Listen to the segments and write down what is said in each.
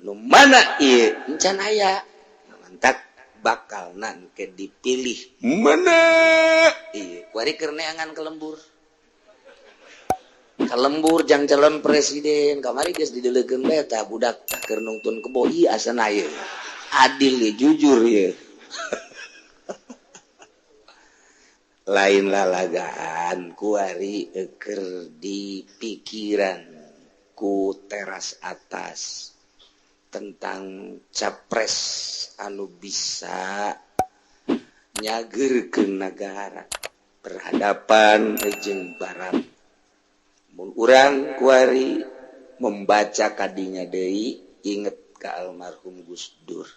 Nu mana ieu encan aya. Mantak bakal ke dipilih mana ieu kuari keur neangan ke lembur. Ka lembur jang calon presiden kamari geus dideulekeun bae tah budak tah keur nungtun kebo ieu asana ieu. Adil ieu, jujur ieu. Lain lalagaan kuari keur di pikiran ku teras atas tentang capres anu bisa nyageurkeun nagara berhadapan jeung barat. Mun urang kuari membaca kadinya deui inget ka almarhum Gus Dur.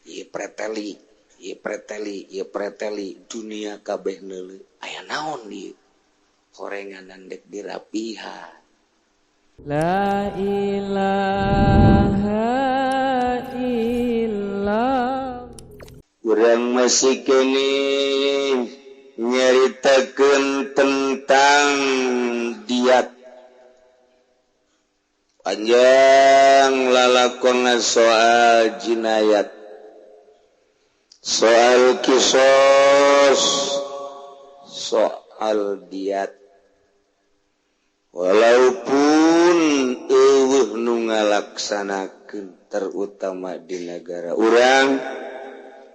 Ieu preteli, ieu preteli, ieu preteli dunia kabeh neuleu. Aya naon ieu? Horenganan dek dirapihan. La ilaha illallah. Urang masih keneh nyaritakeun tentang diat. Panjang lalakonna soal jinayat, soal kisos, soal diat. Walaupun eueuh nu ngalaksanakeun terutama di negara urang,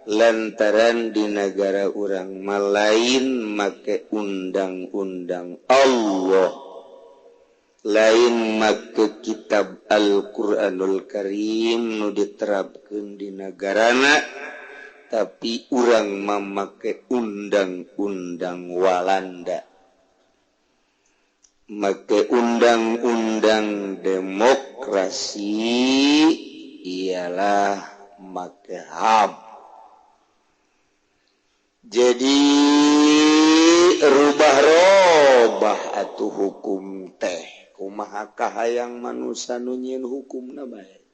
lantaran di negara urang malain make undang-undang Allah, lain make kitab Al-Qur'anul Karim nu diterapkeun di negarana, tapi urang mamake undang-undang Walanda, make undang-undang demokrasi, ialah make HAM. Jadi rubah-robah atuh hukum teh kumaha kahayang manusia nu nyieun hukumna bae.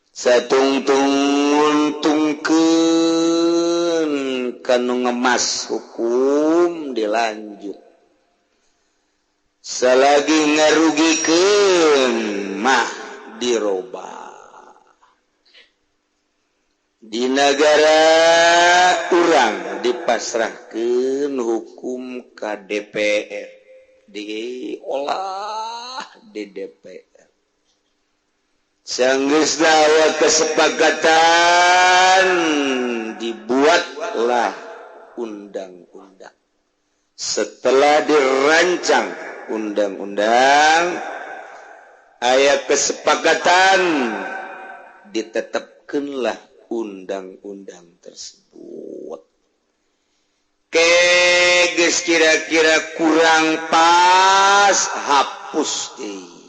Satungtung nguntungkeun kanu ngemas hukum dilanjut, selagi ngarugikeun mah dirobah. Di negara urang dipasrahkeun hukum ka DPR, diolah di DPR. Sanggeus aya kesepakatan dibuatlah undang-undang. Setelah dirancang undang-undang, aya kesepakatan, ditetapkanlah undang-undang tersebut. Keges kira-kira kurang pas, hapus deui,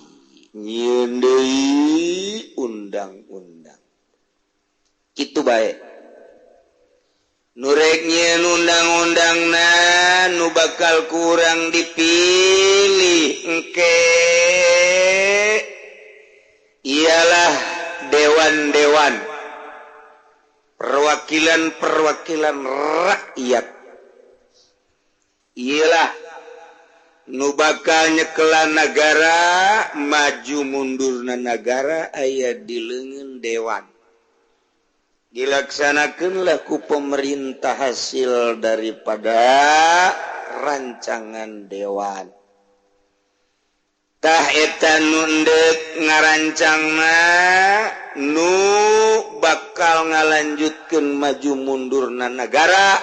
nyieun deui undang-undang. Kitu bae. Nu rek nyieun undang-undangna nu bakal kurang dipilih engke ialah dewan-dewan, perwakilan-perwakilan rakyat. Ialah nu bakal nyekelan nagara, maju mundurna nagara aya di leungeun dewan. Dilaksanakeunlah ku pemerintah hasil daripada rancangan dewan. Tah eta nu endek ngarancangna nu bakal ngalanjutkeun maju mundurna nagara,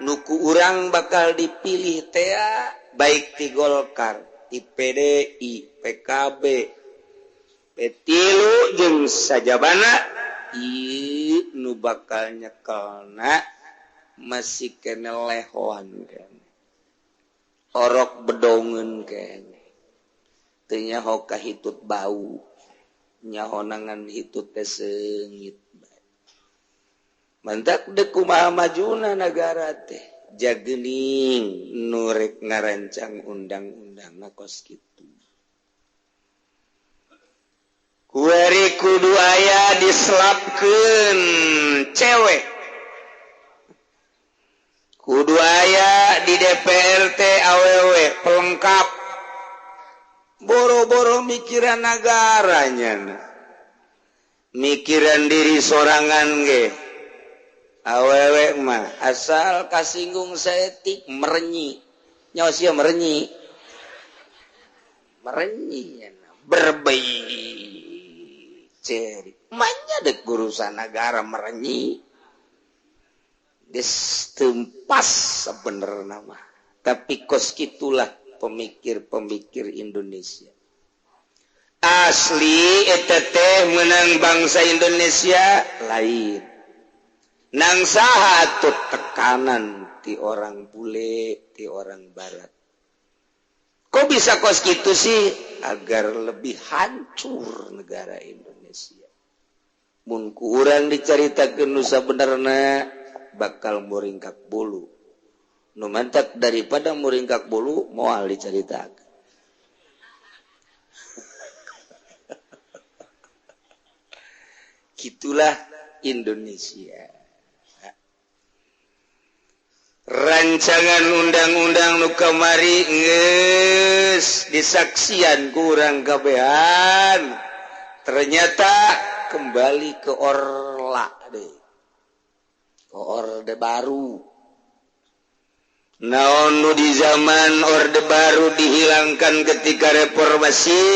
nu ku urang bakal dipilih tea baik ti Golkar, ti PDI, PKB, P3 jeung sajabana ieu nu bakal nyekelna masih kene lehoan kene, orok bedongeun kene, teu nyaho ka hitut bau, nyahonangan hitut teh seungit. Mantak deuk kumaha majuna nagara teh jageuning nu rek ngarancang undang-undangna kos kitu. Kuari kudu aya diselapkeun cewek, kudu aya di DPR teh awewe pelengkap. Boro-boro mikiran negaranya, mikiran diri sorangan ge. Awewe mah asal kasinggung saeutik merenyi. Nyawa sia merenyi. Merenyi berbei ceri. Manya dek urusan negara merenyi. Geus tempas sebenerna mah. Tapi kos kitulah pemikir-pemikir Indonesia. Asli eta teh menang bangsa Indonesia lain. Nang saha atuh tekanan ti orang bule, ti orang barat. Kok bisa kos gitu sih? Agar lebih hancur negara Indonesia. Mun ku urang dicaritakeun nu sabenerna bakal muringkak bulu. Nu mantak daripada muringkak bulu moal dicaritakeun. Gitulah Indonesia. Rancangan undang-undang nu kamari geus disaksian kurang kabehan. Ternyata kembali ke orla deh. Ke Orde Baru. Naon nu di zaman Orde Baru dihilangkan ketika reformasi,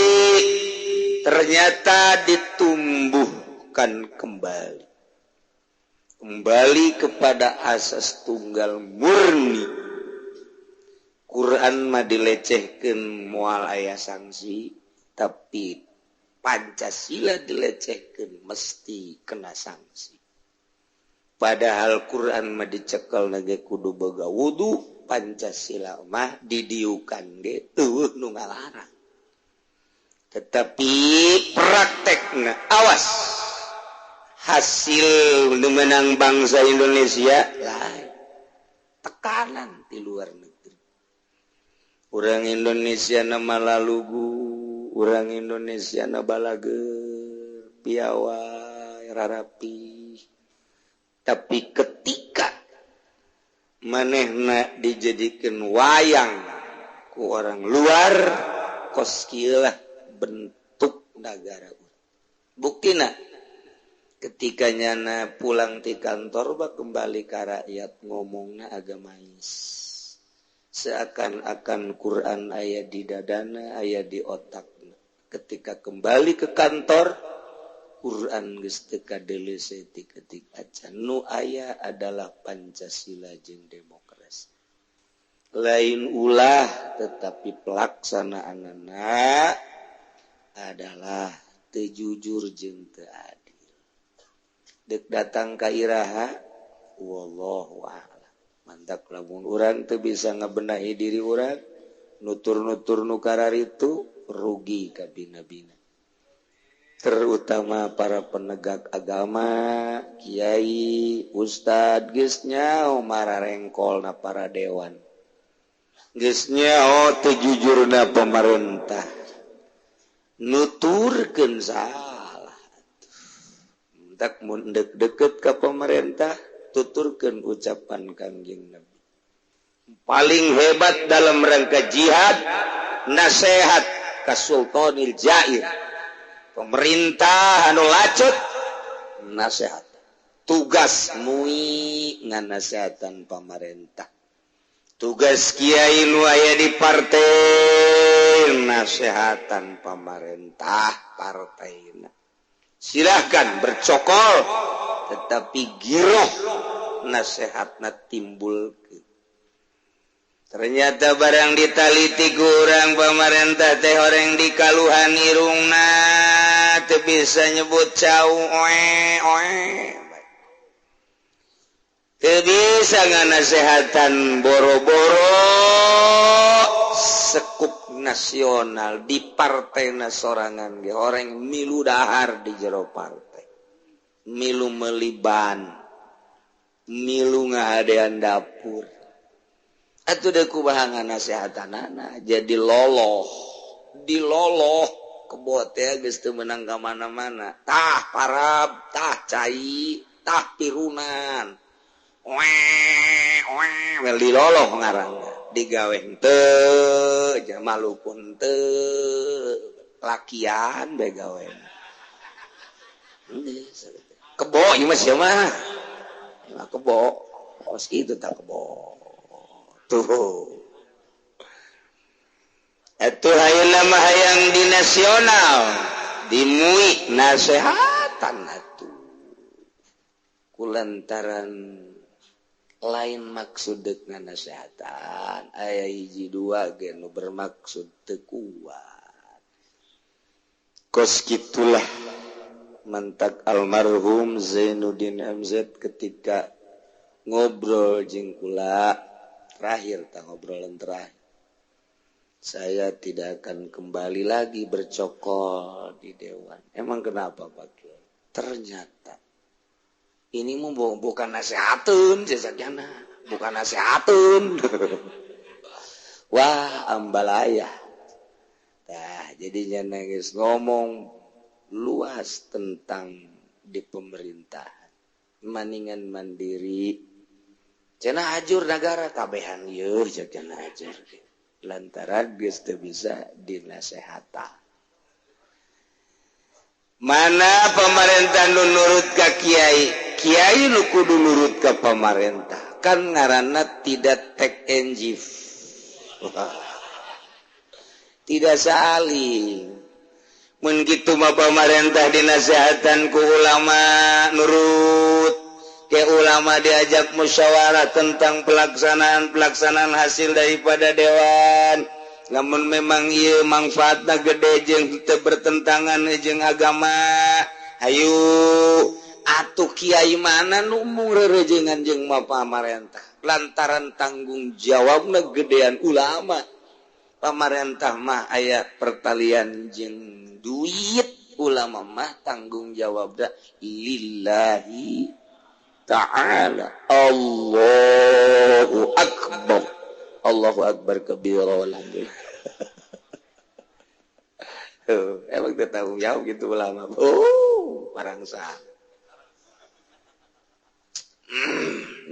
ternyata ditumbuhkan kembali. Kembali kepada asas tunggal murni. Quran mah dilecehkeun moal aya sanksi, tapi Pancasila dilecehkeun mesti kena sanksi. Padahal Quran mah dicekel nage kudu boga wudu, Pancasila mah didiukan ge eueuh nu ngalarang. Tetapi praktekna awas hasil menang bangsa Indonesia lain. Tekanan di luar negeri. Orang Indonesia nama lalugu, orang Indonesia na balager, piawai, rarapi. Tapi ketika manehna dijadikan wayang ku orang luar, kos kieu lah bentuk negara. Buktina ketika nyana pulang ti kantor bah kembali ka rakyat ngomongna agamais. Seakan-akan Quran aya di dadana, aya di otakna. Ketika kembali ke kantor, Quran geus teu kadeuleu saeutik-eutik acan. Nu aya adalah Pancasila jeung demokrasi. Lain ulah tetapi pelaksanaanana adalah teu jujur jeung teu adil. Dek datang ka iraha wallahu a'lam. Mantak lamun urang teu bisa ngabenahi diri urang, nutur-nutur nu kararitu rugi ka bina-bina. Terutama para penegak agama, kiai, ustad geus nyaho mararengkolna para dewan. Geus nyaho teu jujurna pemerintah. Nuturkeun salah. Tak mun deket ka pemerintah, tuturkeun ucapan Kangjeng Nabi. Paling hebat dalam rangka jihad, nasihat ka Sultanil Jair. Pemerintah anu lacut, nasihat. Tugas mui nganasehatan pamarentah. Tugas kiai nu aya di partai, nasehatan pamarentah partaina. Silahkan bercokol, tetapi giroh nasihatna timbul. Ternyata barang ditaliti kurang pemerintah teh orang di kaluhan irungna teu bisa nyebut cau oe oe. Teu bisa nganasehatan boro-boro sekup nasional di partai sorangan ge orang milu dahar di jero partai. Milu meliban, milu ngahadean dapur. Atuh deuk kumaha nganasehatanana jadi loloh, diloloh kebot ya geus teu meunang ka mana-mana. Tah parab, tah cai, tah pirunan. Oe oe wel diloloh ngaranna. Digawe henteu, Maluku henteu, lakian bae gawe. Kebo ieu mah sia mah. Ieu mah kebo. Kos kitu tah kebo. Tuh. Atuh ayeuna mah hayang di nasional, dimui nasehatan atuh. Kulantaran lain maksud deuk nganasehatan, aya hiji dua ge nu bermaksud teu kuat. Kos kitulah mantak almarhum Zainuddin MZ ketika ngobrol jeung kula terakhir, tah ngobrolan terakhir. Saya tidak akan kembali lagi bercokol di dewan. Emang kenapa, Pak Kiai? Ternyata ini mau bukan nasihatun, jasaknya bukan nasihatun. Wah, ambalaya. Nah, jadinya nangis ngomong luas tentang di pemerintahan. Maningan mandiri. Cenah ajur negara kabehan yeuh cenah ajur. Lantaran geus teu bisa dinasehatan. Mana pemerintah nu nurut ka kiai, kiai nu kudu nurut ka pemerintah. Kan ngaranna tidak take and give. Tidak saling. Mun kitu mah pemerintah dinasehatan ku ulama nurut. Ke ulama diajak musyawarah tentang pelaksanaan-pelaksanaan hasil daripada dewan. Namun memang ieu manfaatna gede jeung teu bertentangan jeung agama. Hayu atuh kiai mana nu mung rerejengan jeung pamarentah. Lantaran tanggung jawabna gedean ulama. Pamarentah mah aya pertalian jeung duit, ulama mah tanggung jawabna lillahi ta'ala. Allahu akbar. Allahu akbar kabira walhamdulillah. Emang teu tanggung jawab gitu ulama. Oh, barangsa.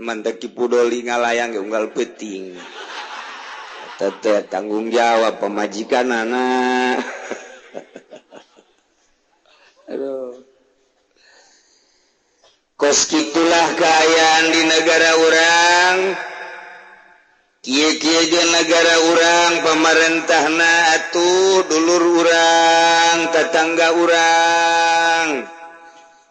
Mantak Ki Pudoli ngalayang ge unggal peuting. Teu tanggung jawab pamajikan anak. Aduh. Kos kitulah keayaan di negara urang. Kieu-kieu jeung negara urang, pemerintahna atuh dulur urang, tetangga urang.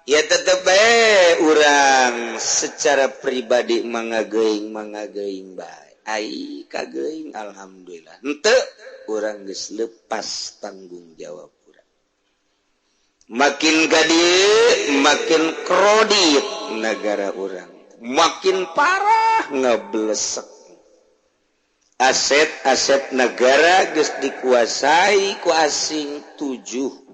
Ya tetep bae urang secara pribadi mangageuing bae. Ai kageuing alhamdulillah. Henteu urang geus lepas tanggung jawab urang. Makin ka dieu makin kredit negara urang, makin parah ngeblesek. Aset-aset negara geus dikuasai ku asing 70%.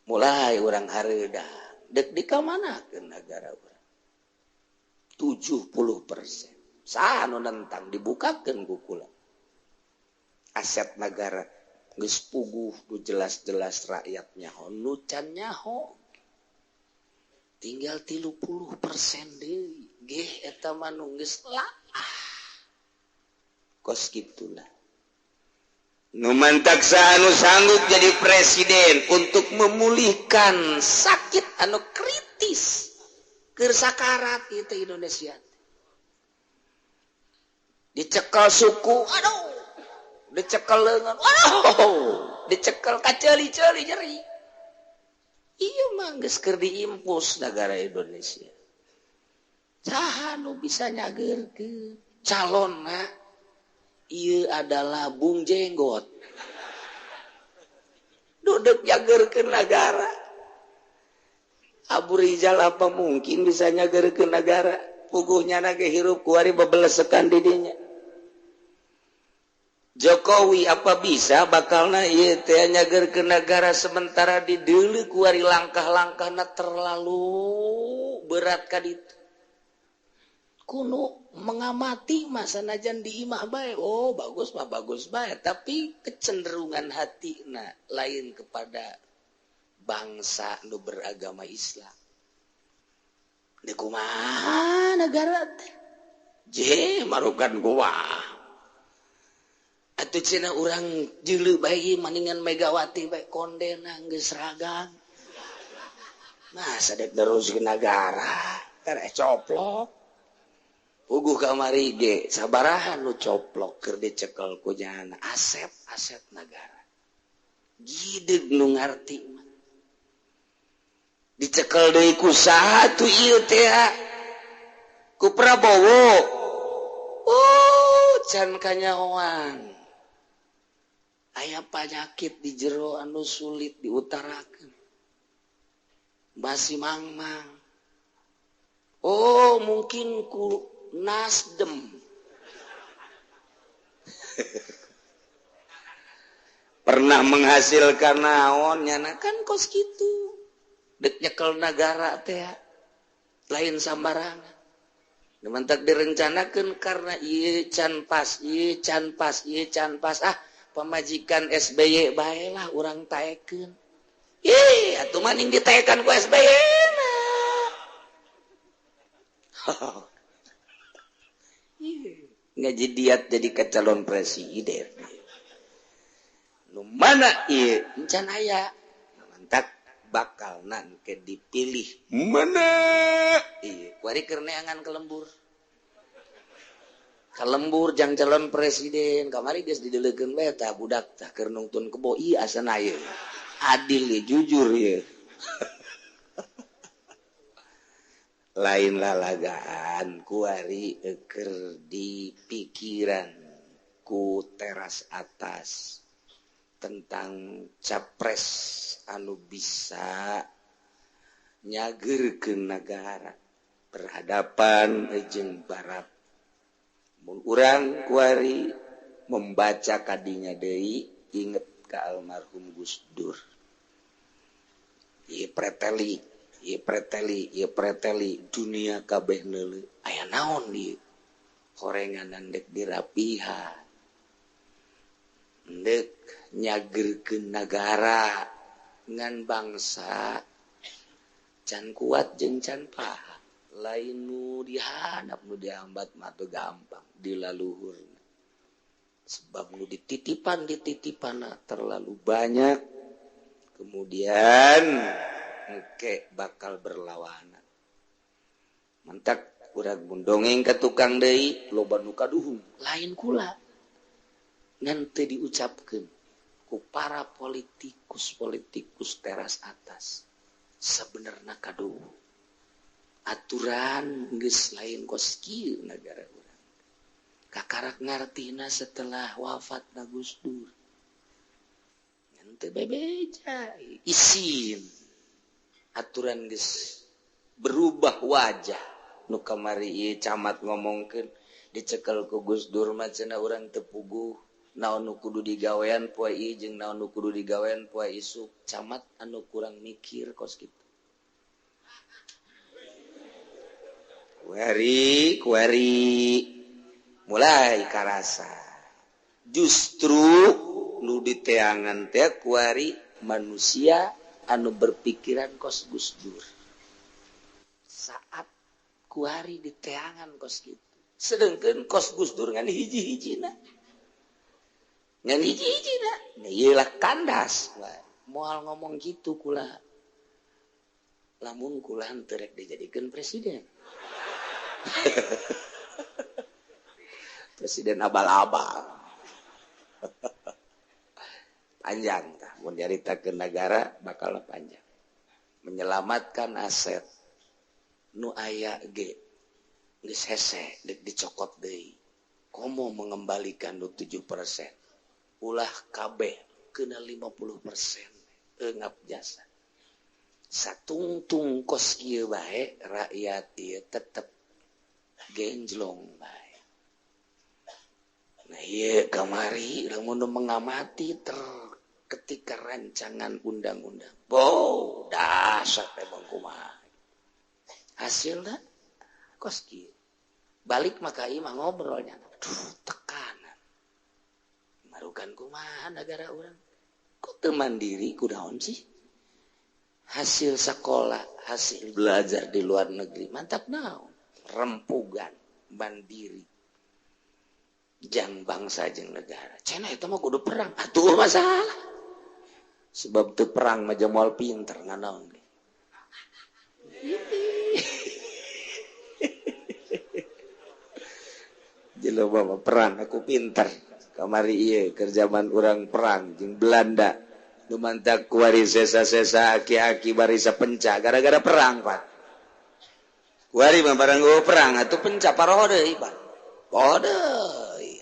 Mulai urang hareuda dek dikamanakeun negara urang. 70%. Saha nu nentang dibukakeun ku kula. Aset negara geus puguh nu jelas-jelas rakyat nyaho nu can nyaho. Tinggal 30% deui. Geh eta mah nu geus laah. Kos kitulah. Nu mantak saha nu sanggup jadi presiden untuk memulihkan sakit anu kritis keur sakarat ieu teh Indonesia. Dicekel suku, aduh. Dicekel leungeun, aduh. Dicekel kaceuli-ceuli nyeri. Ieu mah geus keur diimpus negara Indonesia. Saha nu bisa nyageurkeun calonna ieu adalah Bung Jenggot. Duduk nyageurkeun nagara. Abu Rizal apa mungkin bisa nyageurkeun nagara? Puguhnya ge hirup kuari bebelesekan di dinya. Jokowi apa bisa bakalna ieu teh nyageurkeun nagara sementara di deuleu kuari langkah-langkahna terlalu berat ka ditu. Kuno mengamati masa najan di imah bae, oh bagus mah bagus bae, tapi kecenderungan hati na lain kepada bangsa nu beragama Islam. Di kumaha negara teh? Je marukan gua. Atuh cenah urang jeuleuh bae maningan Megawati bae kondena geus ragang. Masa dek neruskeun nagara, tereh coplok. Puguh kamari ge sabaraha nu coplok keur dicekel ku nyana aset-aset nagara. Gideg nu ngarti mah. Dicekel deui ku saha tuh ieu teh? Ku Prabowo. Oh, can kanyahoan. Aya panyakit di jero anu sulit diutarakeun. Masih mangmang. Oh, mungkin ku Nasdem. Pernah menghasilkan naon nyana kan kos kitu. Dek nyekel nagara teh lain sambarangan. Mantak direncanakan karena ieu can pas, ieu can pas, ieu can pas. Ah, pamajikan SBY baelah urang taekeun. Ih, atuh maning ditaekan ku SBY na. Ngaji diat jadi ke calon presiden. Nu mana ieu encan aya. Mantak bakal nan ke dipilih mana ieu kuari keur neangan ke lembur. Kalembur jang calon presiden kamari geus dideulekeun bae tah budak tah keur nungtun kebo ieu asana ieu. Adil ye, jujur ye. Lain lalagaan kuari keur di pikiran ku teras atas tentang capres anu bisa nyageurkeun nagara berhadapan jeung barat. Mun urang kuari membaca kadinya deui inget ka almarhum Gus Dur. Ieu preteli, ieu preteli, ieu preteli dunia kabeh neuleuh. Aya naon ieu? Horenganan dek dirapihan. Dek nyageurkeun nagara ngan bangsa can kuat jeung can paham. Lain nu dihadap nu dihambat mah teu gampang dilaluhurna. Sebab nu dititipan terlalu banyak, kemudian engke bakal berlawanan. Mantak urang mun dongeng ka tukang deui loba nu kaduhung, lain kula. Ngan teu diucapkeun ku para politikus-politikus teras atas. Sebenarna kaduhung. Aturan geus lain kos kieu nagara urang. Kakarak ngartina setelah wafat na Gus Dur. Ngan teu bebeja isin. Aturan geus berubah wajah. Nu kamari ieu camat ngomongkeun dicekel ku Gus Dur mah cenah urang teu puguh. Naon nu kudu digawean poe ieu jeung naon nu kudu digawean poe isuk. Camat anu kurang mikir kos kitu. Kuari, kuari mulai karasa. Justru nu diteangan teh kuari manusia anu berpikiran kos Gus Dur. Saat kuari diteangan kos kitu. Sedengkeun kos Gus Dur ngan hiji-hijina. Ngan hiji-hijina. Nah, ieu lah kandas. Moal ngomong kitu kula. Lamun kula henteu rek dijadikeun presiden. Presiden abal-abal. Panjang tah mun nyaritakeun nagara bakal panjang. Menyelamatkan aset nu aya ge geus hese deuk dicokot deui. Komo mengembalikan nu 7%. Ulah kabeh kena 50% eungap jasa. Satungtung kos kieu bae rakyat ieu tetep genjlong bae. Nah ieu kamari lamun mengamati ketika rancangan undang-undang. Bo, dasar emang kumaha. Hasilna kos kieu. Balik maka ieu mah ngobrolnya. Aduh, tekanan. Marukan kumaha nagara urang. Kok teu mandiri kunaon sih? Hasil sekolah, hasil belajar di luar negeri, mantap naon. Rempugan. mandiri jang bangsa jeung negara. Cenah eta mah kudu perang atuh masalah. Sebab teu perang mah moal pinter nanaon ge. Jelema mah perang aku pinter. Kamari ieu keur zaman urang perang jeung Belanda. Nu mantak kuari sesa-sesa aki-aki barisa penca gara-gara perang, Pak. Kuari mah barang eueuh perang atuh penca paroho deui, Pak. Poho deui.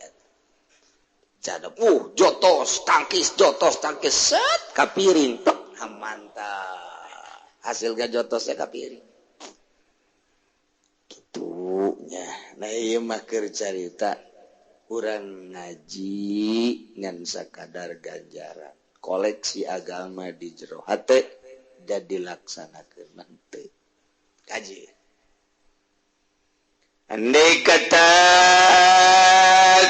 Cadep, jotos tangkis set kapiring tek mantap. Hasilnya jotosnya kapiring. Kitunya. Nah ieu mah keur carita urang ngaji ngan sakadar ganjaran. Koleksi agama di jero hate dan dilaksanakeun mah teu. Kaji. Andai kata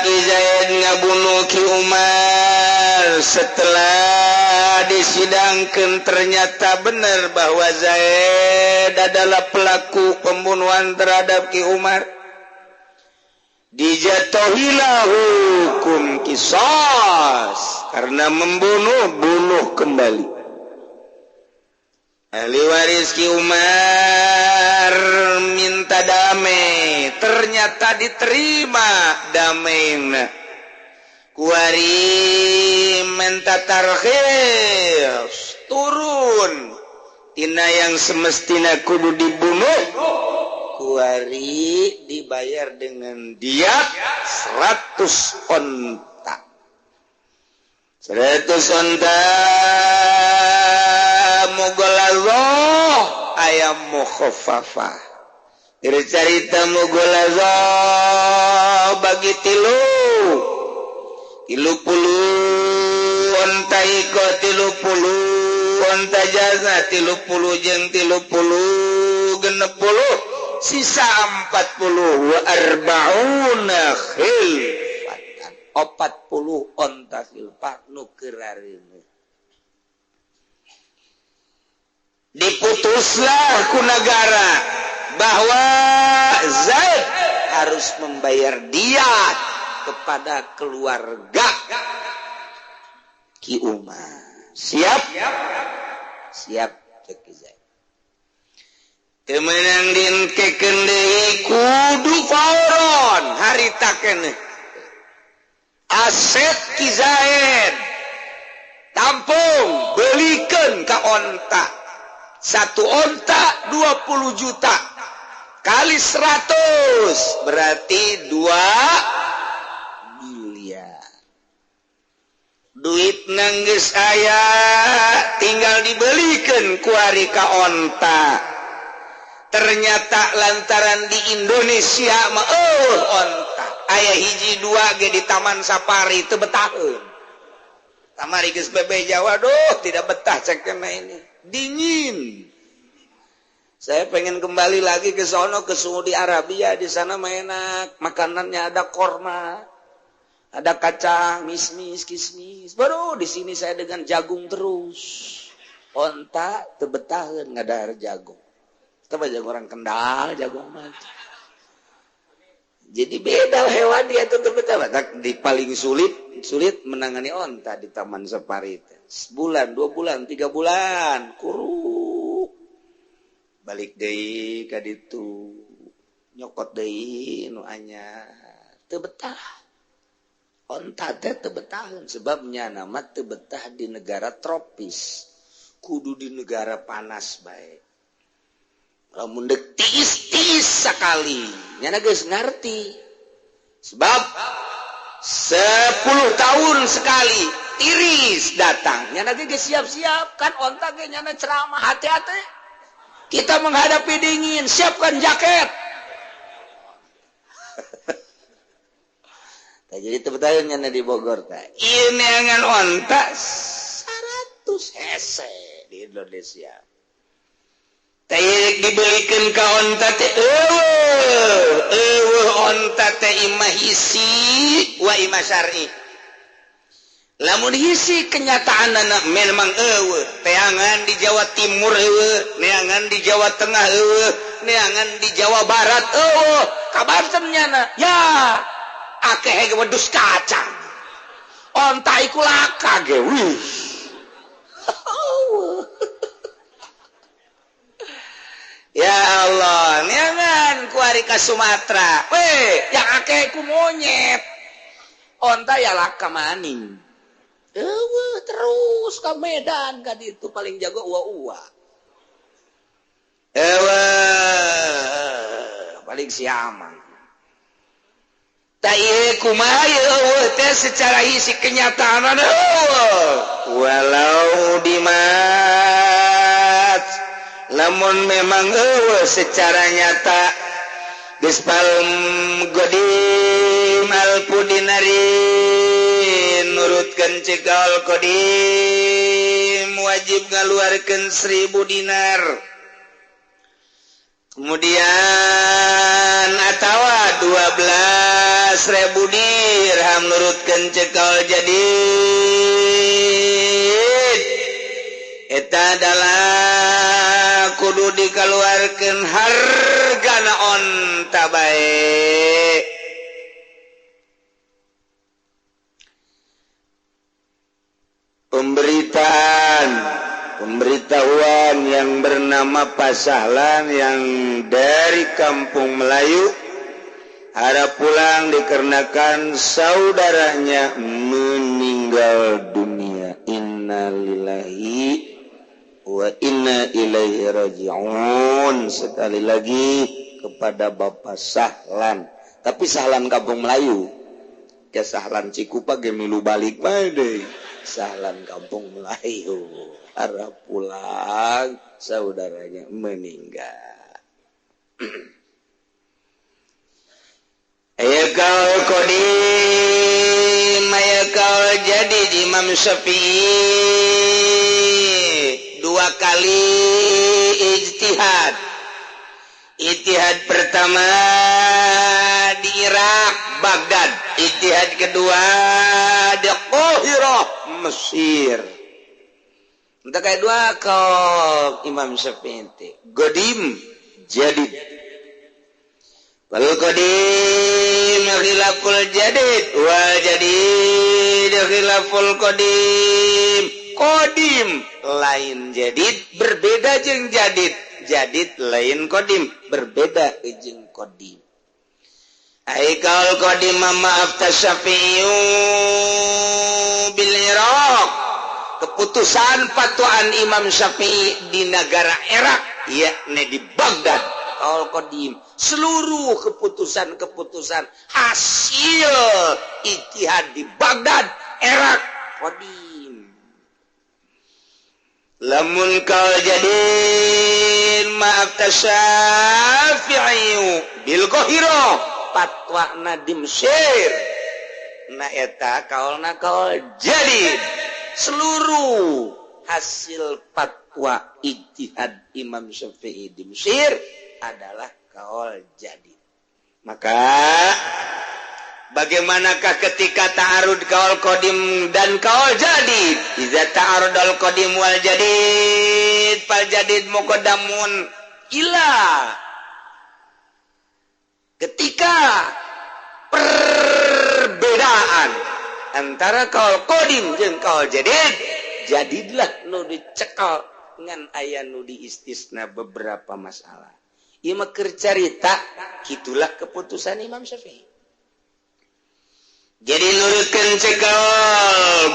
Ki Zaid ngabunuh Ki Umar, setelah disidangkan ternyata benar bahwa Zaid adalah pelaku pembunuhan terhadap Ki Umar, dijatuhilah hukum qisas karena membunuh, bunuh kembali. Ahli waris Ki Umar minta damai, ternyata diterima damai. Kuari minta tarkhis, turun tina yang semestina kudu dibunuh, kuari dibayar dengan diat 100 onta. 100 onta mughalazah ayam mukhaffafah. Cerita mughalazah bagi tilu 30 onta iko 30 onta jaza 30 jeung 30 60 sisa 40 wa arba'una khilfatan 40 onta khilfah nu keurareuneuh. Diputuslah ku negara bahwa Zaid harus membayar diat kepada keluarga Ki Umar. Siap? Siap cek Ki Zaid. Teu meunang dienkekeun deui kudu fauron harita keneh. Aset Ki Zaid tampung belikeun ka onta. Satu onta 20 juta kali 100 berarti 2 miliar. Duit nanggeus aya tinggal dibelikan kuari ka onta. Ternyata lantaran di Indonesia mah onta aya hiji dua ge di Taman Safari teu betaheun. Kamari geus bebe Jawa duh tidak betah cek kena ini. Dingin. Saya pengen kembali lagi ke sono, ke Saudi Arabia, di sana mah enak, makanannya ada korma, ada kacang, mismis, kismis. Baru di sini saya dengan jagung terus. Onta teu betaheun ngadahar jagung. Teu jagung orang Kendal, jagung mah. Jadi beda hewan dia tuh teu betah. Di paling sulit menangani onta di Taman Safari teh. Sebulan, 2 bulan, 3 bulan, kuruk. Balik deui ka ditu. Nyokot deui nu anyar. Teu betah. Onta teh teu betaheun sebabnya nama teu betah di negara tropis. Kudu di negara panas bae. Lamun deuk tiis-tiis sakali, nyana geus ngarti. Sebab 10 tahun sekali tiris datang. Nyana ge siap-siap kan onta ge nyana ceramah hati-hati. Kita menghadapi dingin, siapkan jaket. Tah jadi teu betah nyana di Bogor tah. Ieu neangan onta 100 hese di Indonesia. Teh dibelikan ka onta teh eueuh onta teh imah hisi wa imah syar'i. Lamun hisi kenyataan anak memang eueuh, teangan di Jawa Timur eueuh, neangan di Jawa Tengah eueuh, neangan di Jawa Barat eueuh, Ka Banten nyana. Ya, akeh ge wedhus kacang. Onta iku laka ge. Wih. Ya Allah, neangan kuari ka Sumatera. Weh, yang akeh ku monyet. Onta ya laka maning. Eueuh, terus ka Medan ka ditu paling jago uwa-uwa. Eueuh, paling siamang. Ta ieu kumaha eueuh teh secara isi kenyataan eueuh. Walau dimat lamun memang eueuh secara nyata geus palem godim alfu dinarin nurutkeun cekal kodim wajib ngaluarkeun 1000 dinar kemudian atawa 12.000 dirham nurutkeun cekal jadid eta adalah kudu dikeluarkan hargana onta bae. Pemberitaan, pemberitahuan yang bernama Pasahlan yang dari Kampung Melayu harap pulang dikarenakan saudaranya meninggal dunia. Innalillahi wa inna ilaihi raji'un. Sekali lagi kepada Bapak Sahlan, tapi Sahlan Kampung Melayu, ke Sahlan Cikupa ge milu balik bae deui. Sahlan Kampung Melayu harap pulang saudaranya meninggal. Aya kaul qadim, aya kaul jadid. Imam Syafi'i dua kali ijtihad. Ijtihad pertama di Irak, Baghdad. Ijtihad kedua di Qahirah, Mesir. Entah kayak dua kaul Imam Syafi'i teh. Qadim, jadid. Wal qadim khilaful jadid wal jadid khilaful qadim. Qadim lain jadid berbeda jeung jadid, jadid lain qadim berbeda jeung qadim. Ai kaul qadim maaf tasyafi'u bil Iraq. Keputusan fatwaan Imam Syafi'i di negara Irak yakni di Baghdad. Kaul qadim seluruh keputusan-keputusan hasil ijtihad di Baghdad, Irak, qadim. Lamun kaul jadid maaf tasyafi'i bil Qahirah, fatwana di Mesir. Na eta kaulna kaul jadid. Seluruh hasil fatwa ijtihad Imam Syafi'i di Mesir adalah kaul jadid. Maka bagaimanakah ketika ta'arud kaul qadim dan kaul jadid? Iza ta'arud al qadim wal jadid fal jadid muqaddamun ila. Ketika perbedaan antara kaul qadim jeung kaul jadid, jadidlah nu dicekal ngan aya nu diistisna beberapa masalah. Ieu mah keur carita, kitulah keputusan Imam Syafi'i. Jadi nurutkeun cekal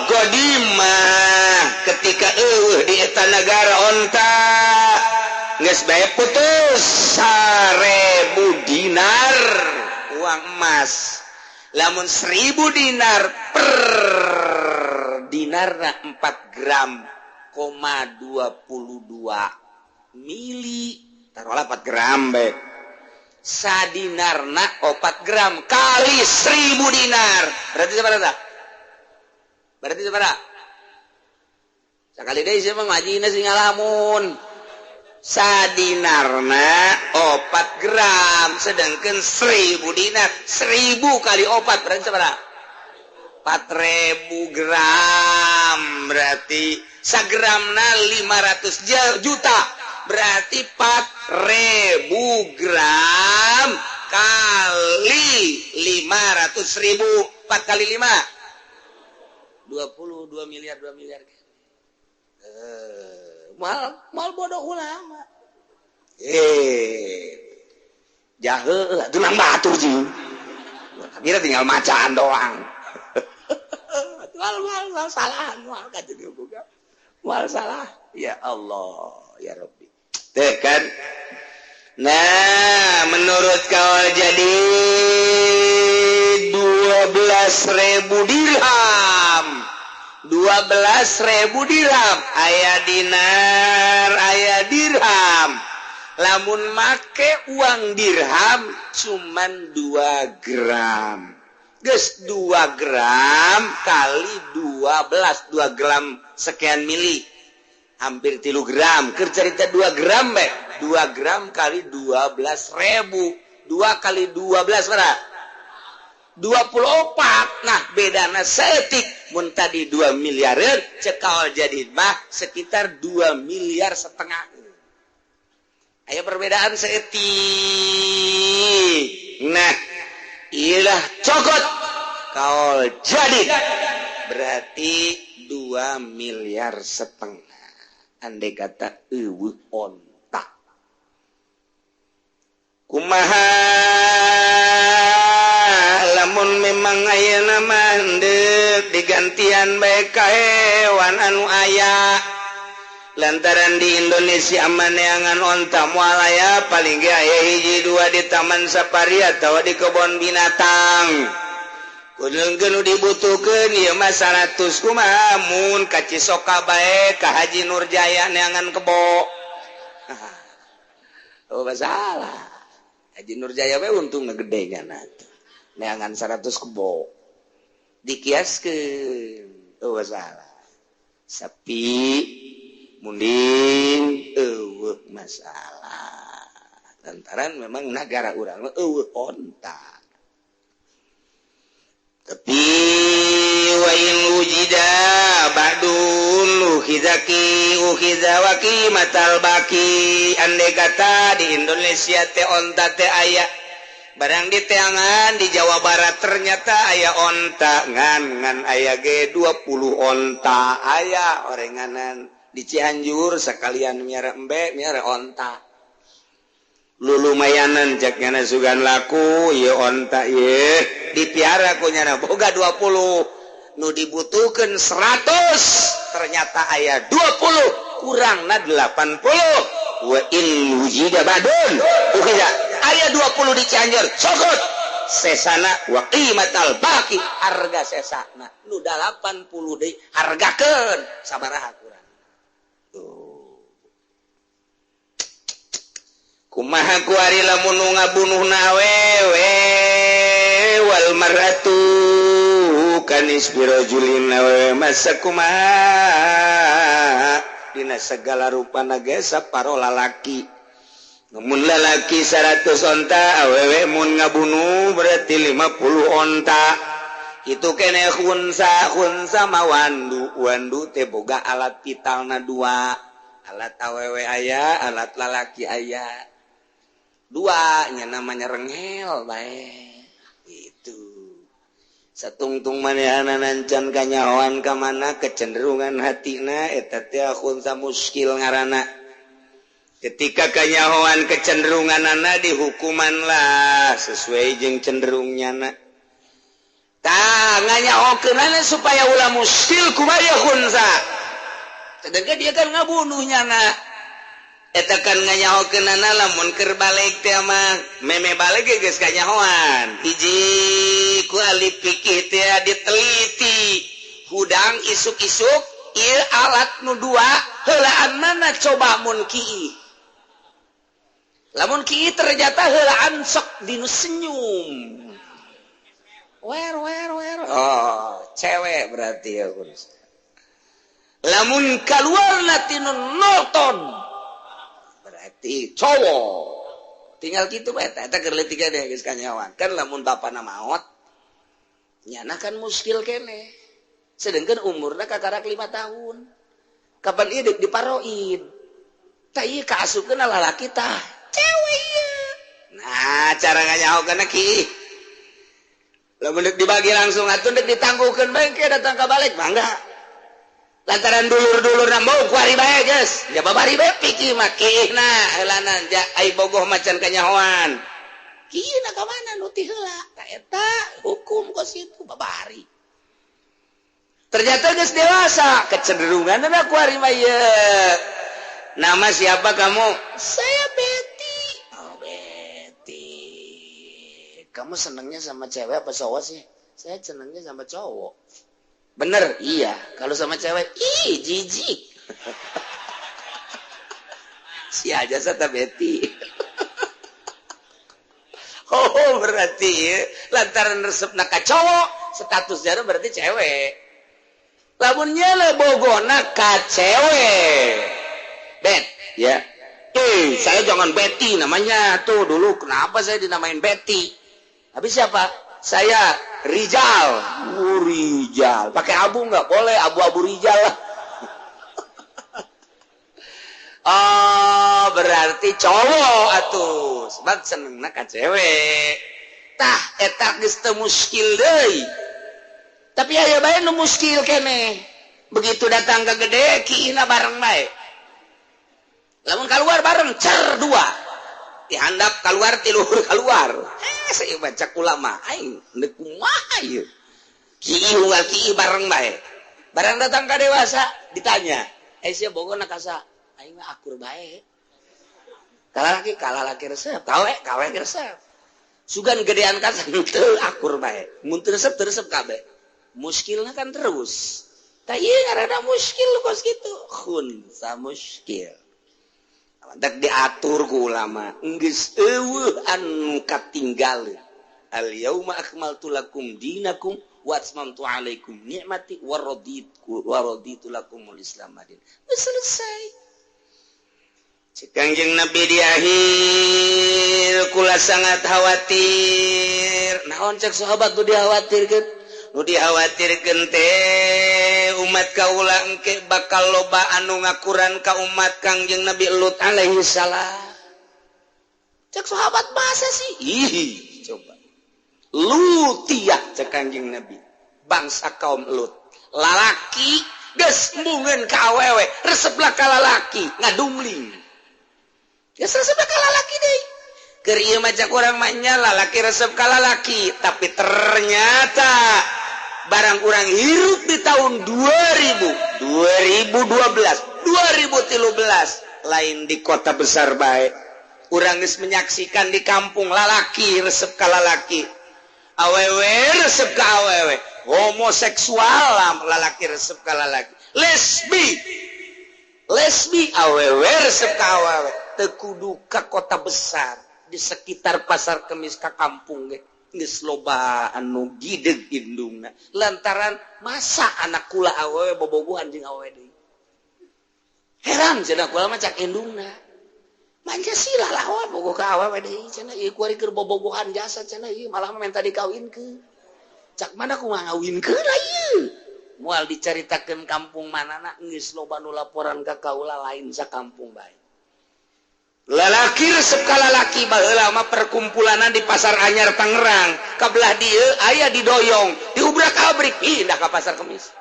qadim mah ketika eueuh di eta nagara onta geus bae putus 1000 dinar uang emas. Lamun 1000 dinar per dinarna 4 gram koma 22 mili, taruhlah 4 gram bae. Sadinarna 4 gram kali 1000 dinar. Berarti sabaraha? Berarti sabaraha? Sakali deui sia mah ngajina sing ngalamun. Sadinarna 4 gram, sedangkan 1000 dinar 1000 kali 4 berarti sabaraha? 4000 gram. Berarti sagramna 500 juta. Berarti 4000 gram Kali 500.000, 4 kali 5 22 miliar, 2 miliar. Mal bodoh ulama. Jahe atuh nang batur sih. Kira tinggal macaan doang. Wal salah, wal kata dia buka. Wal salah. Ya Allah, ya Rabbi. Tuh kan. Nah, menurut kaul jadi 12.000 dirham. 12.000 dirham. Aya dinar, aya dirham. Lamun make uang dirham cuman 2 gram. Geus 2 gram kali 12, 2 gram sekian mili. Hampir 3 gram. Keur carita 2 gram be. 2 gram kali 12.000. 2 kali 12 berapa? 24. Nah, bedana saeutik. Mun tadi 2 miliareun, cek kaul jadi mah sekitar 2,5 miliar. Aya perbedaan saeutik. Nah, ilah cokot kaul jadi berarti 2,5 miliar. Andai kata eueuh onta. Kumaha lamun memang ayeuna mah deuk digantian bae ka hewan anu aya. Lantaran di Indonesia maneangan onta moal aya, paling ge aya hiji dua di taman safari atawa di kebun binatang. Kudeungkeun nu dibutuhkeun ieu mah 100 kumaha mun ka Cisoka bae ka Haji Nurjaya neangan kebo. Oh masalah. Haji Nurjaya bae untungna gede nya neangan 100 kebo. Dikiaskeun. Oh masalah. Sapi munding eueuh masalah. Lantaran memang negara urang eueuh onta. Tapi wa in wujida ba'dun ukhizaki ukhiza wa qimatal baki. Andai kata di Indonesia teh onta teh aya, barang diteangan di Jawa Barat ternyata aya onta, ngan ngan aya ge 20 onta aya orenganan. Di Cianjur sekalian miara embe miara onta. Lu lumayanan cek nyana sugan laku ieu onta ieu dipiara ku nyana boga 20, nu dibutuhkeun 100 ternyata aya 20, kurangna 80. Wa in wujida badun ukhiza aya 20 di Cianjur sokot sesana wa qimatal baqi harga sesana nu 80 deui hargakeun sabaraha kurang. Tuh. Kumaha kuari lamun nu ngabunuhna awewe wal mar'atu kanis birajulin awewe masa kumaha dina segala rupana ge saparo lalaki. Mun lalaki 100 onta, awewe mun ngabunuh berarti 50 onta. Itu kene khunsa, khunsa mah wandu, wandu teh boga alat vitalna dua, alat awewe aya, alat lalaki aya. Dua nya namanya rengel bae. Itu. Satungtung manehna nancan kanyahoan ka mana kecenderungan hatina eta teh khunsa muskil ngaranna. Ketika kanyahoan kecenderunganana dihukuman lah sesuai jeung cenderungnya na. Tah nganyahokeunana supaya ulah muskil kumaha khunsa. Sedangkan dia kan ngabunuhnya na. Eta kan nganyahokeunana lamun keur balik teh mah meme balik ge geus kanyahoan. Hiji ku ahli fikih teh diteliti. Hudang isuk-isuk ieu alat nu dua heulaan mana coba mun kieu. Lamun kieu ternyata heulaan sok dinu senyum. Wer wer wer. Oh, cewek berarti ya kurus. Lamun kaluarna tinu nonton berarti cowok. Tinggal kitu bae eta keur leutik deh geus kanyawan. Kan lamun bapana maot nyana kan muskil keneh. Sedangkan umurna kakarak 5 tahun. Kapan ieu deuk diparoid? Tah ieu kaasupkeun lalaki tah cewek ieu. Nah, cara nganyahokeunna ki. Lamun deuk dibagi langsung atuh deuk ditangguhkeun bae ke datang ka balik mangga. Lantaran dulur-dulurna mau kuari bae geus. Ja babari bae pikir mah kiihna heulana ja ai bogoh macan kanyahoan. Kiihna ka mana nu ti heula? Ta eta hukum kos kitu babari. Ternyata geus dewasa, kecenderunganna kuari mah ieu. Nama siapa kamu? Saya Betty. Oh, Betty. Kamu senangnya sama cewek apa cowok sih? Saya senangnya sama cowok. Bener? Iya. Kalau sama cewek, ih, jijik. Si aja sata Betty. Oh, berarti lantaran resep ka cowok, statusnya berarti cewek. Lamun nyele bogona ka cewek. Bet, ya. Saya jangan Betty namanya tuh dulu. Kenapa saya dinamain Betty? Habis siapa? Saya Rijal. Oh, Rijal. Pakai abu nggak? Boleh, abu-abu Rijal lah. Oh, berarti cowok atuh. Sebab senengna ka cewek. Tah, eta geus teu muskil deui. Tapi aya bae nu muskil keneh. Begitu datang ke gede, kiihna bareng bae. Lamun keluar bareng cer dua. Dihandap keluar ti luhur keluar. Saya baca ulama aing deuk kumaha ieu. Kiih unggal kiih bareng bae. Barang datang ka dewasa ditanya, "Eh sia bogona ka saha?" Aing mah akur bae. Kalalaki kalalaki resep, kawe kawe resep. Sugan gedean ka teu akur bae. Mun teu resep teu resep kabeh. Muskilna kan terus. Tah ieu ngaranna muskil kos kitu. Khunsa muskil. Mantak diatur ku ulama. Geus eueuh anu katinggal. Al yauma akmaltu lakum dinakum wa atmamtu alaikum ni'mati wa raditu wa raditu lakumul Islam madin. Geus selesai. Cek Kangjeng Nabi di akhir kula sangat khawatir. Naon cek sahabat nu dikhawatirkeun? Nu dikhawatirkeun teh umat kaula engke bakal loba anu ngakuran ka umat Kangjeng Nabi Lut alaihi salam. Cek sahabat masa sih? Ih, coba. Lutiyah cek Kangjeng Nabi. Bangsa kaum Lut. Lalaki geus embungeun ka awewe, reseplah ka lalaki, ngadumling. Geus reseplah ka lalaki deui. Keur ieu mah cek urang mah nya lalaki resep ka lalaki, tapi ternyata barang urang hirup di tahun 2000, 2012, 2013 lain di kota besar bae. Urang geus menyaksikan di kampung lalaki resep ka lalaki, awewe resep ka awewe, homoseksual lalaki resep ka lalaki, lesbi lesbi awewe resep ka awewe. Teu kudu ka kota besar, di sekitar Pasar Kemis ka kampung ge geus loba anu gideg indungna lantaran masa anak kula awewe bobogohan jeung awewe deui. Heran cenah kula mah cak indungna. Pancasila lah awewe bogoh ka awewe deui cenah ieu kuari keur bobogohan jasa cenah ieu malah menta dikawinkeun. Cak mana kumaha ngawinkeun lah ieu. Moal dicaritakeun kampung manana geus loba nu laporan ka kaula lain sakampung bae. Lalaki resep ka lalaki baheula mah perkumpulanan di Pasar Anyar Tangerang. Kabelah dieu aya didoyong, diubrak-abrik pindah ka Pasar Kemis.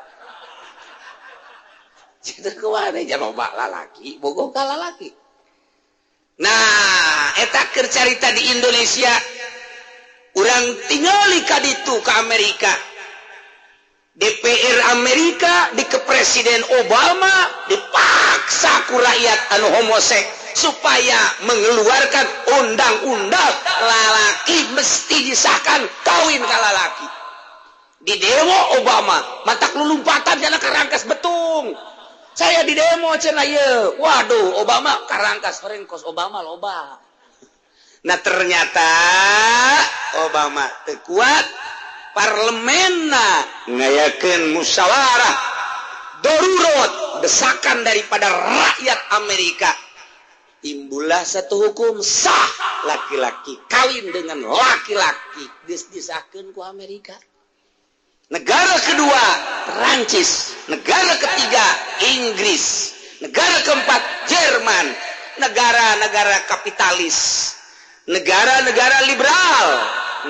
Kitu kumaha nya loba lalaki bogoh ka lalaki. Nah, eta keur carita di Indonesia. Urang tingali ka ditu ka Amerika. DPR Amerika di ke Presiden Obama dipaksa ku rakyat anu homosek supaya mengeluarkan undang-undang lalaki mesti disahkan kawin ka lalaki. Di demo Obama matak lulumpatan cenah karangkas betung. Saya di demo cenah ieu. Waduh, Obama karangkas horeng kos Obama loba. Nah ternyata Obama teu kuat, parlemenna ngayakeun musyawarah darurat desakan daripada rakyat Amerika. Timbullah satu hukum sah laki-laki kawin dengan laki-laki geus disahkeun ku Amerika. Negara kedua Perancis, negara ketiga Inggris, negara keempat Jerman, negara-negara kapitalis. Negara-negara liberal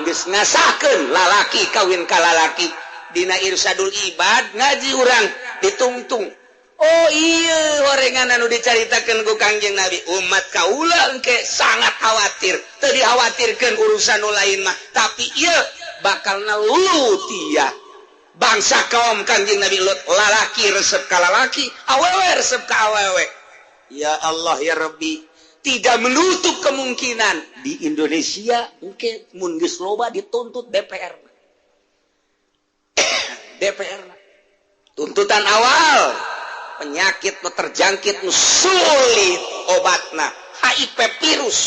geus ngasahkeun lalaki kawin ka lalaki. Dina Irsyadul Ibad ngaji urang ditungtung. Oh iya, horengan anu dicaritakeun ku Kangjeng Nabi, umat kaula engke sangat khawatir. Teu dikhawatirkeun urusan nu lain mah, tapi ieu bakal tia bangsa kaum Kangjeng Nabi Lut, lalaki resep ka lalaki, awewe resep ka awewe. Ya Allah ya Rabbi, tidak menutup kemungkinan di Indonesia engke mun geus loba dituntut DPR. DPR tuntutan awal penyakit nu terjangkit, nu sulit obatna, HIV virus,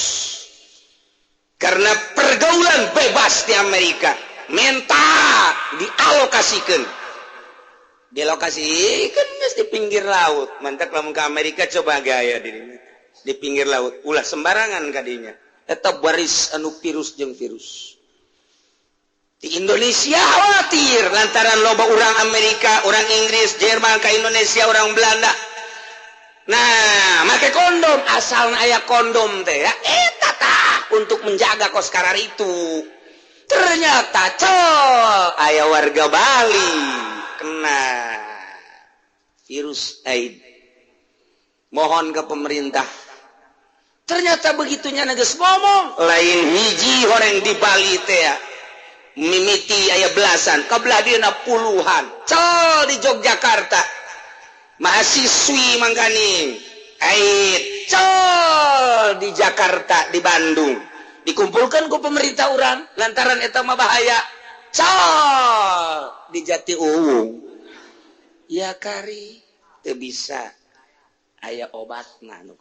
karena pergaulan bebas di Amerika, menta dialokasikan, dilokasikan geus di pinggir laut. Mantap, lamun ke Amerika coba gaya dirinya di pinggir laut, ulah sembarangan kadinya, eta baris anu virus jeung virus. Di Indonesia khawatir lantaran loba orang Amerika, orang Inggris, Jerman ke Indonesia, orang Belanda. Nah, make kondom, asal aya kondom teh ya eta tah untuk menjaga kos karar itu. Ternyata col aya warga Bali kena virus AIDS. Mohon ke pemerintah. Ternyata begitunya geus ngomong lain hiji horeng di Bali teh ya. Mimiti aya belasan, kabelah dieuna puluhan. Col di Yogyakarta mahasiswi mangkani AIDS. Col di Jakarta, di Bandung dikumpulkan ku pemerintah urang lantaran eta mah bahaya. Col di Jati Uwung ya kari teu bisa aya obatna nu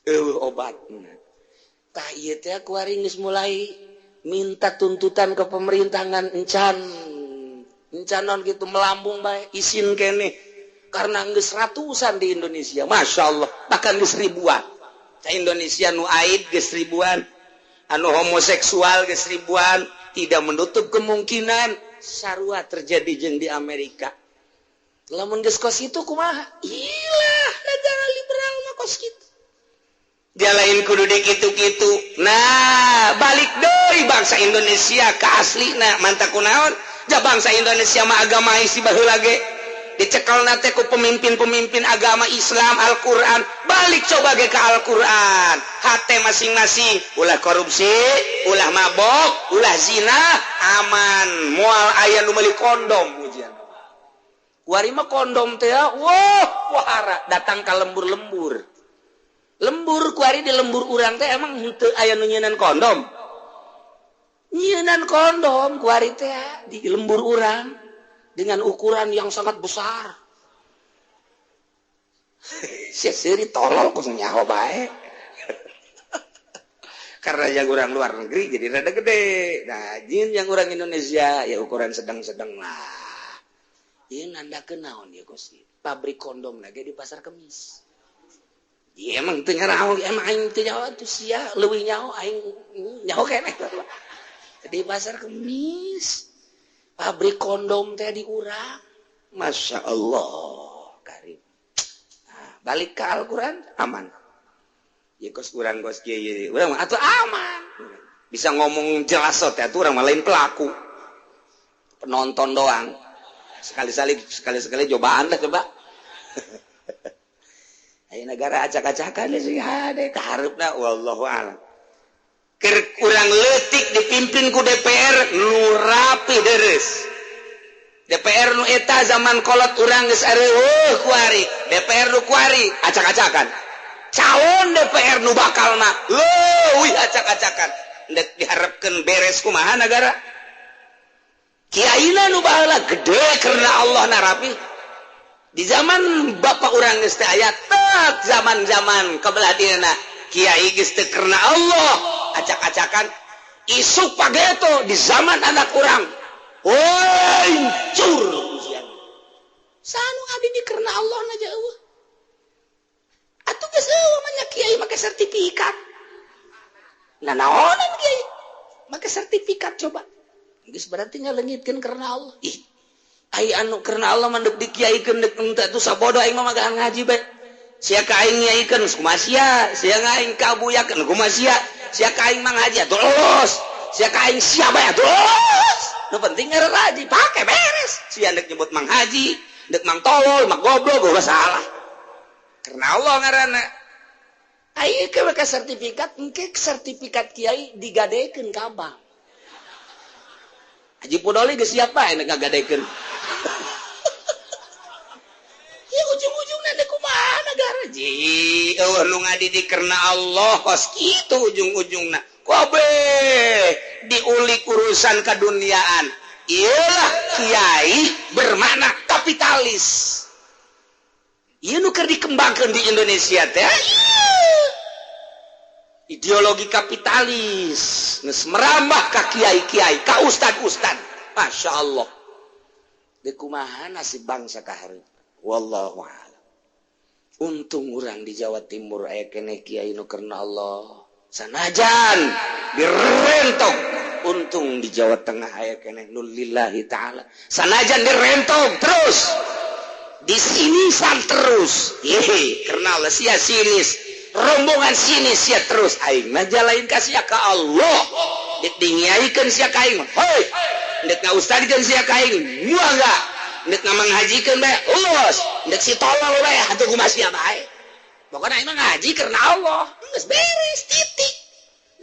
eueuh obatna. Tah ieu teh kuari geus mulai minta tuntutan ke pemerintah ngan encan encan non gitu melambung bae isin kene karena geus ratusan di Indonesia, Masya Allah, bahkan geus ribuan. Ca Indonesia nu AIDS geus ribuan, anu homoseksual geus ribuan. Tidak menutup kemungkinan sarua terjadi jeung di Amerika. Lamun geus kos itu kumaha? Ilah, negara liberal mah kos kitu. Dia lain kudu dikitu-kitu. Nah, balik deui bangsa Indonesia ke aslina, mantak kunaon? Ja bangsa Indonesia mah agama isi baheula ge. Dicekel teh ku pemimpin-pemimpin agama Islam, Al-Qur'an. Balik coba ge ke Al-Qur'an. Hate masing-masing, ulah korupsi, ulah mabok, ulah zina, aman. Moal aya nu meuli kondom ujian. Kuari mah kondom teh, wah, wahara datang ka lembur-lembur. Lembur kuari di lembur urang teh emang henteu aya nu nyieunnan kondom. Nyieunnan kondom kuari teh di lembur urang dengan ukuran yang sangat besar. Sia seuri tolol kudu nyaho bae. Karena yang orang luar negeri jadi rada gede. Nah, jin yang orang Indonesia ya ukuran sedang-sedang lah. Ieu nandakeun naon ieu kos? Pabrik kondom lagi di Pasar Kemis. Iya emang teu nyaraho, emang aing teu nyaho atuh sia leuwih nyaho aing nyaho keneh. Di Pasar Kemis pabrik kondom teh di urang. Masya Allah karim. Nah, balik ke Al-Quran aman. Ya kos urang kos kieu urang mah atuh aman. Bisa ngomong jelas teh atuh urang mah lain pelaku. Penonton doang. Sekali-sekali sekali-sekali cobaan lah coba. Ayo negara acak-acakan sih hade kaharepna wallahu a'lam. Keur kurang leutik dipimpin ku DPR nu rapi deres. DPR nu eta zaman kolot urang geus areueuh kuari. DPR nu kuari acak-acakan. Calon DPR nu bakalna leuwih acak-acakan. Ndek diharapkeun beres kumaha negara? Kiaina nu baheula gede karena Allah na rapi. Di zaman bapak urang geus teh aya tek zaman-zaman kabelah dieuna kiai geus teu karena Allah acak-acakan. Isuk pageto di zaman anak urang hancur ujian. Sanu adi di karena Allah na jauh. Atuh geus eueuh mah nya kiai make sertifikat. Nah naonan kiai make sertifikat coba. Geus berarti ngaleungitkeun karena Allah. Ih, ai anu karena Allah mah deuk dikiaikeun deuk henteu atuh sabodo aing mah magahan ngaji bae. Sia ka aing ngiaikeun kumaha sia, sia aing kabuyakeun kumaha sia. Sia ka aing Mang Haji atuh los. Sia ka aing sia bae atuh los. Nu penting ngaran haji pake beres. Sia ndek nyebut Mang Haji, ndek Mang Tolol, Mang Goblok, gua salah. Karena Allah ngaranna. Ayo ke mereka sertifikat, engke sertifikat kiai digadekeun ka bank. Haji Pudoli geus siap bae nek ngagadekeun. Ya ujung-ujungna dek kumaha negara ji eueuh nu ngadidik karena Allah kos kitu ujung-ujungna. Kabeh diulik urusan keduniaan. Iyalah kiai bermakna kapitalis. Ieu nu keur dikembangkeun di Indonesia teh. Ideologi kapitalis geus merambah ka kiai-kiai, ka ustad-ustad. Masya Allah. Deuk kumaha nasib bangsa ka hareup? Wallahu a'lam. Untung urang di Jawa Timur aya keneh kiai nu karena Allah. Sanajan direntok. Untung di Jawa Tengah aya keneh nu lillahi ta'ala. Sanajan direntok terus. Disinisan terus. Yehe, karena Allah sia sinis. Rombongan sini sia terus aing mah jalain ka sia ka Allah. Dek dingiaikeun sia ka aing. Hoi. Dek ngaustadkeun sia ka aing. Moal dek ngamanghajikeun bae. Ulos. Dek si tolol bae atuh kumaha sia bae. Pokona aing mah ngaji karena Allah. Geus beres titik.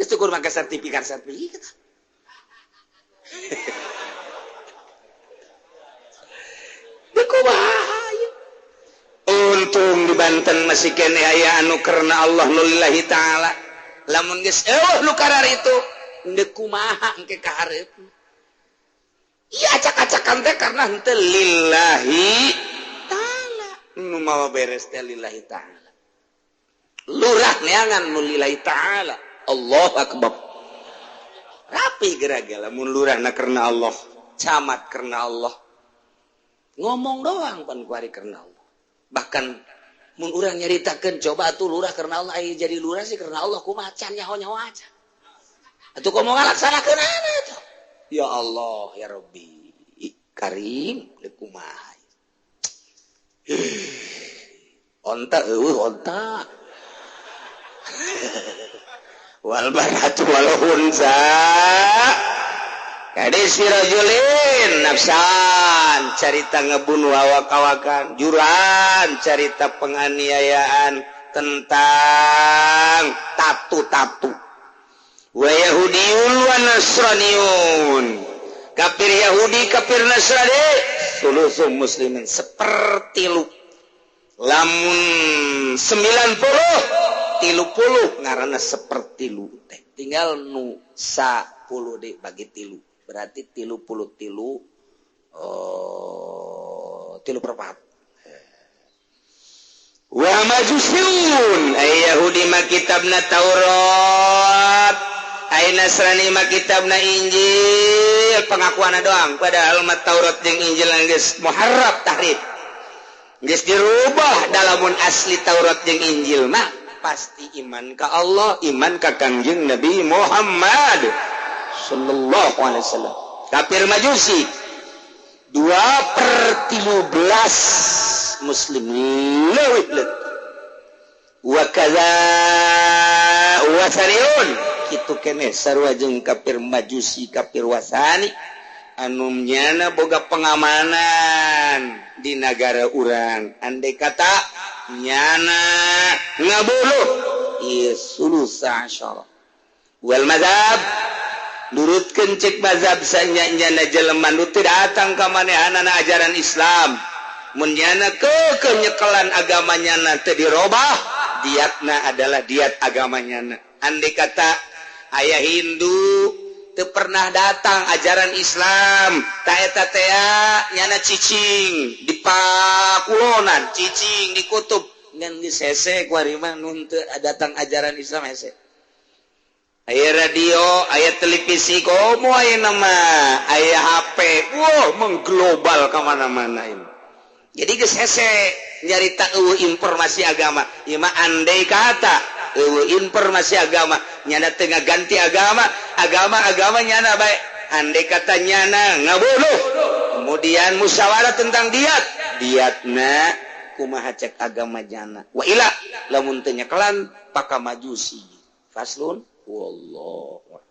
Geus tukur make sertifikat. Dek kumaha. Untung di Banten masih kene aya anu karena Allah lillahi ta'ala. Lamun geus eueuh nu karar itu deuk kumaha engke ka hareup. Ieu acak-acakan teh karena henteu lillahi ta'ala. Nu mawa beres teh lillahi ta'ala. Lurah neangan nu lillahi ta'ala. Allahu akbar. Rapi geura-geura lamun lurahna karena Allah, camat karena Allah. Ngomong doang pan kuari karena Allah. Bahkan mun urang nyaritakeun coba atuh lurah karena Allah aya jadi lurah sih karena Allah kumaha can nyaho-nyaho aja. Atuh komo ngalaksanakeunana atuh. Ya Allah ya Rabbi Karim deuk kumaha. Onta eueuh onta. Wal baratu wal hunsa. Kadis rajulin nafsan carita ngebunuh awak-awakan, juran carita penganiayaan tentang tatu-tatu. Wa yahudiyun wa nasraniyun. Kafir Yahudi, kafir Nasrani, sulusu muslimin seperti lu. Lamun 90 30 ngaranna seperti lu teh. Tinggal nu 10 deui bagi tilu. Berarti 33 3/4. Wa majusiun ay Yahudi ma kitabna Taurat, ay Nasrani ma kitabna Injil, pengakuanna doang padahal ma Taurat jeung Injil geus muharraf tahrif. Geus dirubah dalamun asli Taurat jeung Injil mah pasti iman ka Allah, iman ka Kangjeng Nabi Muhammad sallallahu alaihi wasallam. Kafir Majusi 2/13 muslim leuwih leutik. Wa kadza wasaniun kitu keneh sarua jeung kafir Majusi, kafir wasani anu nyana boga pengamanan di nagara urang. Andai kata nyana ngabunuh ieu sulusa asyara. Wal mazhab nurutkeun cek mazhab sanya-nyana jelema nu teu datang ka manehanana ajaran Islam. Mun nyana keukeuh nyekelan agama nyana teu dirobah, diatna adalah diat agama nyana. Andai kata aya Hindu teu pernah datang ajaran Islam, ta eta tea nyana cicing di pakulonan, cicing di kutub, ngan geus hese kuari mah nu teu datang ajaran Islam hese. Aya radio, aya televisi, komo aya nama, aya HP, wow, mengglobal ke mana-mana ini. Jadi geus hese nyarita eueuh informasi agama. Ieu mah andai kata eueuh informasi agama, nyana teu ngaganti agama, agama-agama nyana bae. Andai kata nyana ngabunuh, kemudian musyawarah tentang diat, diatna kumaha cek agama nyana. Wa ila lamun teu nyekelan paka majusi. Faslun. Wallahu.